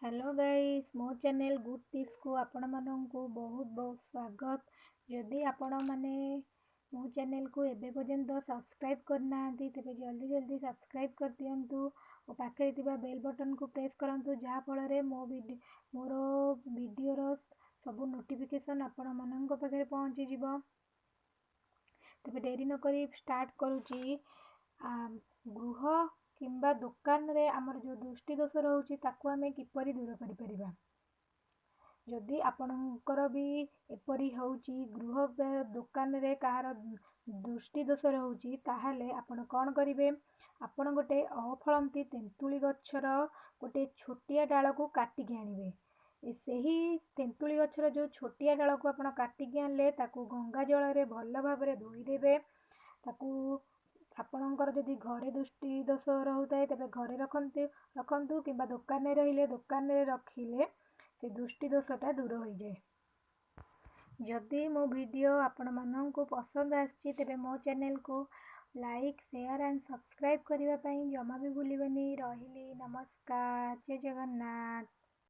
Hello guys, ମୋ channel good ଟିପ୍ସକୁ ଆପଣମାନଙ୍କୁ ବହୁତ ବହୁତ ସ୍ୱାଗତ। ଯଦି ଆପଣମାନେ ମୋ ଚ୍ୟାନେଲ୍କୁ ଏବେ ପର୍ଯ୍ୟନ୍ତ ସବସ୍କ୍ରାଇବ୍ କରିନାହାନ୍ତି, ତେବେ ଜଲ୍ଦି ଜଲ୍ଦି ସବସ୍କ୍ରାଇବ୍ କରିଦିଅନ୍ତୁ ଓ ପାଖରେ ଥିବା ବେଲ୍ ବଟନ୍କୁ ପ୍ରେସ୍ କରନ୍ତୁ, ଯାହାଫଳରେ ମୋ ମୋର ଭିଡ଼ିଓର ସବୁ ନୋଟିଫିକେସନ୍ ଆପଣମାନଙ୍କ ପାଖରେ ପହଞ୍ଚିଯିବ। ତେବେ ଡେରି ନକରି ଷ୍ଟାର୍ଟ କରୁଛି। ଗୃହ କିମ୍ବା ଦୋକାନରେ ଆମର ଯେଉଁ ଦୃଷ୍ଟିଦୋଷ ରହୁଛି, ତାକୁ ଆମେ କିପରି ଦୂର କରିପାରିବା? ଯଦି ଆପଣଙ୍କର ବି ଏପରି ହେଉଛି, ଗୃହ ଦୋକାନରେ କାହାର ଦୃଷ୍ଟିଦୋଷ ରହୁଛି, ତାହେଲେ ଆପଣ କ'ଣ କରିବେ? ଆପଣ ଗୋଟେ ଅଫଳନ୍ତି ତେନ୍ତୁଳି ଗଛର ଗୋଟେ ଛୋଟିଆ ଡାଳକୁ କାଟିକି ଆଣିବେ। ସେହି ତେନ୍ତୁଳି ଗଛର ଯେଉଁ ଛୋଟିଆ ଡାଳକୁ ଆପଣ କାଟିକି ଆଣିଲେ, ତାକୁ ଗଙ୍ଗା ଜଳରେ ଭଲ ଭାବରେ ଧୋଇଦେବେ। ତାକୁ ଆପଣଙ୍କର ଯଦି ଘରେ ଦୃଷ୍ଟି ଦୋଷ ରହୁଥାଏ, ତେବେ ଘରେ ରଖନ୍ତୁ କିମ୍ବା ଦୋକାନରେ ରହିଲେ ଦୋକାନରେ ରଖିଲେ ସେ ଦୃଷ୍ଟି ଦୋଷଟା ଦୂର ହୋଇଯାଏ। ଯଦି ମୋ ଭିଡ଼ିଓ ଆପଣମାନଙ୍କୁ ପସନ୍ଦ ଆସିଛି, ତେବେ ମୋ ଚ୍ୟାନେଲକୁ ଲାଇକ୍, ସେୟାର ଆଣ୍ଡ ସବସ୍କ୍ରାଇବ୍ କରିବା ପାଇଁ ଜମା ବି ଭୁଲିବେନି। ରହିଲି, ନମସ୍କାର, ଜୟ ଜଗନ୍ନାଥ।